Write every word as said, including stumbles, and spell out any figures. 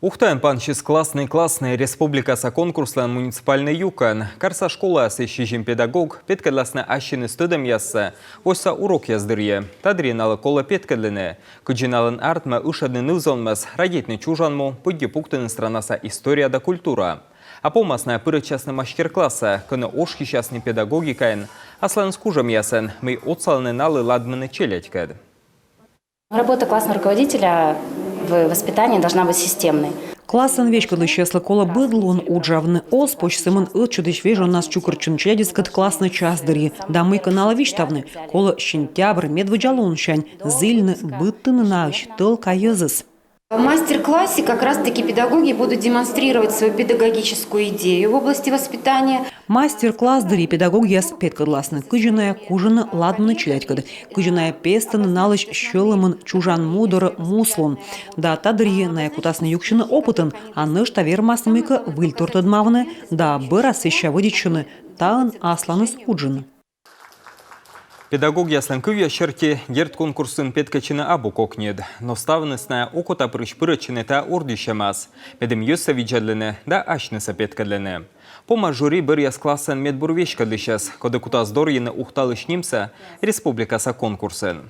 Ухтаын пансис «Классный, классный» республикаса конкурслӧн муниципальнӧй юкӧн. Карса школаясысь сизим педагог петкӧдласны ассьыныс тӧдӧмъяссӧ восьса урокъяс дырйи. Та дырйи налы колӧ петкӧдлыны, кыдзи налӧн артмӧ ышӧдны ныв-зонмӧс радейтны чужан му, пыдди пуктыны странаса история да культура. А помас найӧ пырӧдчасны мастер-классӧ, кӧні ошйысясны педагогикаын асланыс кужӧмъясӧн, мый отсалӧны налы ладмыны челядькӧд. Работа классного руководителя в воспитании должна быть системной. Классын веськӧдлысьяслы колӧ быд лун уджавны. Оз позь сӧмын ӧтчыдысь вежоннас чукӧртчыны челядьыскӧд класснӧй час дырйи да мыйкӧ налы висьтавны. Колӧ сентябрь медводдза лунсянь зільны быдтыны наысь тӧлка йӧзыс. В мастер-классе как раз-таки педагоги будут демонстрировать свою педагогическую идею в области воспитания. Мастер-класс дырйи педагогъяс петкӧдласны, кыдзи найӧ кужӧны ладмыны челядькӧд, кыдзи найӧ пестӧны налысь сьӧлӧмын чужан му дорӧ муслун. Да та дырйи найӧ кутасны юксьыны опытӧн, а нӧшта вермасны мыйкӧ выльтор тӧдмавны да бӧрас сэсся вӧдитчыны таын асланыс уджын. Педагогъяслӧн кывъяс серти, дерт, конкурсын петкӧдчыны абу кокньыд, но ставныс найӧ окотапырысь пырӧдчӧны та ордйысьӧмас, медым йӧзсӧ видзӧдлыны да асьнысӧ петкӧдлыны. Помас жюри бӧръяс классын медбур веськӧдлысьӧс, коді кутас дорйыны Ухталысь нимсӧ республикаса конкурсын.